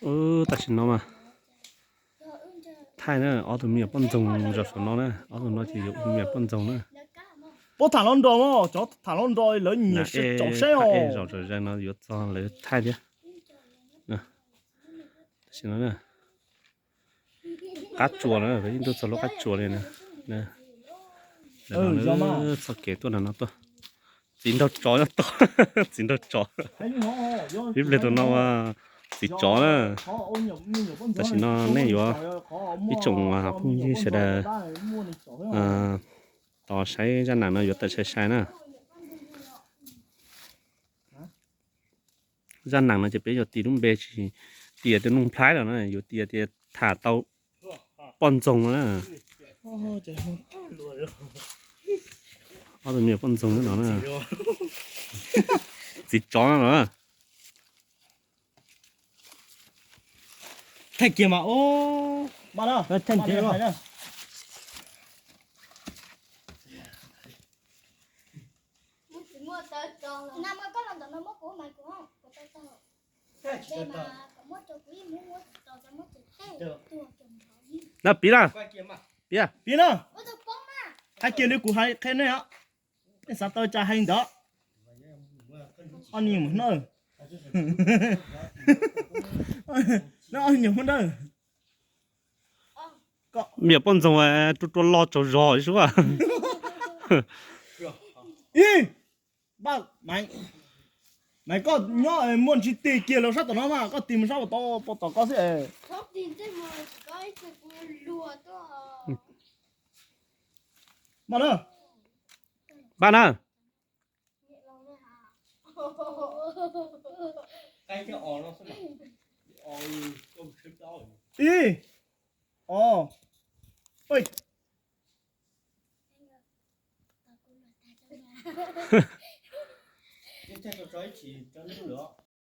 Tam sim no mas thaij na, ob tug me nyuam poj ntxoog zaum saum no na, ob tug no ces yuav ua me nyuam poj ntxoog na. Puab tham hluas nraug mas, cov tham hluas nraug lawv nyiam tsom saib os. Zaum zom zaws no yuav txog lawv thaij thiab. Tam sim no na, qab tsuas na, peb yeej tuaj txog lub qab tsuas li na. Txoj kev tuaj no tuaj, txiv nraug tsov nyob tod, txiv nraug tsov. Ib pliag rau no ua txiv tsov na. Tam sim no nej yuav, ib tsoom phooj ywg sawv daws tos saib zaj nam no yuav tawm sai sai na. Zaj nam no ces peb yuav tis lub npe tsis tis tias Nuj Nplhaib lawm na, yuav tis tias tham tau poj ntxoog no na. Ob tug me nyuam poj ntxoog no na, txiv tsov no na. Thaij kiag mas, o, thaij kiag. Na piv na, piv, piv na. Thaij kiag li kuv hais qhia nej os. Nej xav tau cas hais ntawd. Ob nyuag hnub, ob nyuag hnub na. Me nyuam poj ntxoog rua rua loj tsaug zog ib sub. Ib, Maiv, koj nyob muaj ntsis tig kiag los sab tom no mas, koj tig mus sab tom, tom koj xwb. Npaj na. Npaj na. Ib, o, peb.